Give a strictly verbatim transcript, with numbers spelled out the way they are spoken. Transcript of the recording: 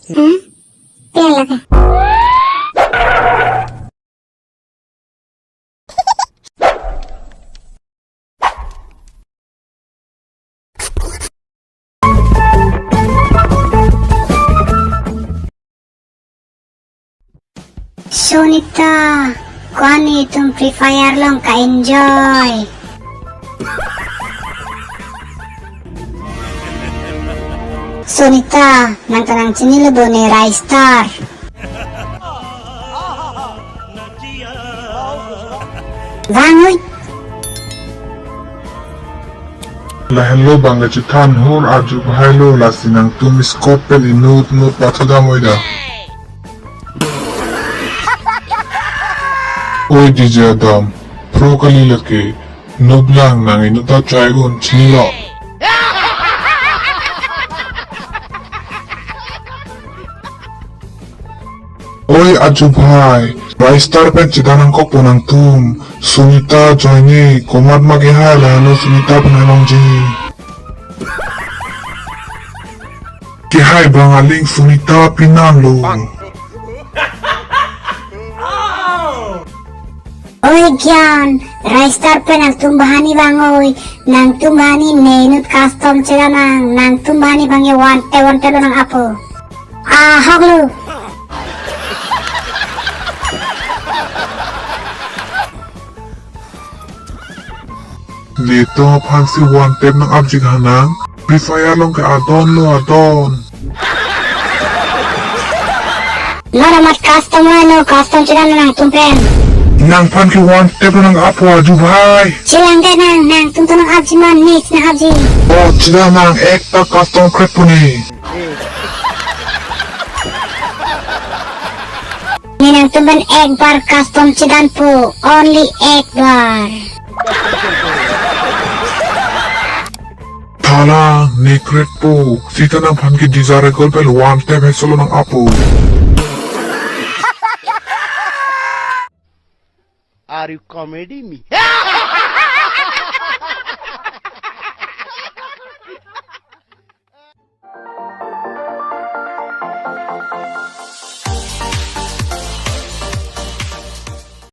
Hmm? Pia lake. Sunita, ko-an netum Free Fire along ka-enjoy? Sunita, nang ta nangchinilo bo ne Ristar? Vangoi. Lahenlo bang kachethan hur arju bhailo, lasi nangtum scope pen inut nut pathodam oi da. Oi D J Adam, pro kali lake, nublang nang inut ta chai gun chinilo. Oi arju bhai, Ristar pen chedan nangkokpo nangtum. Sunita joine, komat ma kehai lahelo Sunita pen alongji. Kehai bang aling Sunita pinanlo. Oi Gyan, Ristar pen nangtum bahani vangoi, nangtum bahani ne inut custom chedan nang, nangtum bahani bang ye one tap one tap lo nang apo. Ahok lo. Netum aphansi one tap nang apji hanang, Free Fire along ke adon lo adon. Non amat custom lo, no custom chedan nangtum pen. Nangphan ke one tap nang apo arju bhai. Chelang ke nang, nangtum to nang apji ma, ne nang apji. Oh, chedan nang ekta custom kret puni. Ne nangtum pen ek bar custom chedanpo, only ek bar. Thala, ne kretpo, sita nangphan ke desirable pen one tap heisolo nang apo. Are you comedy me?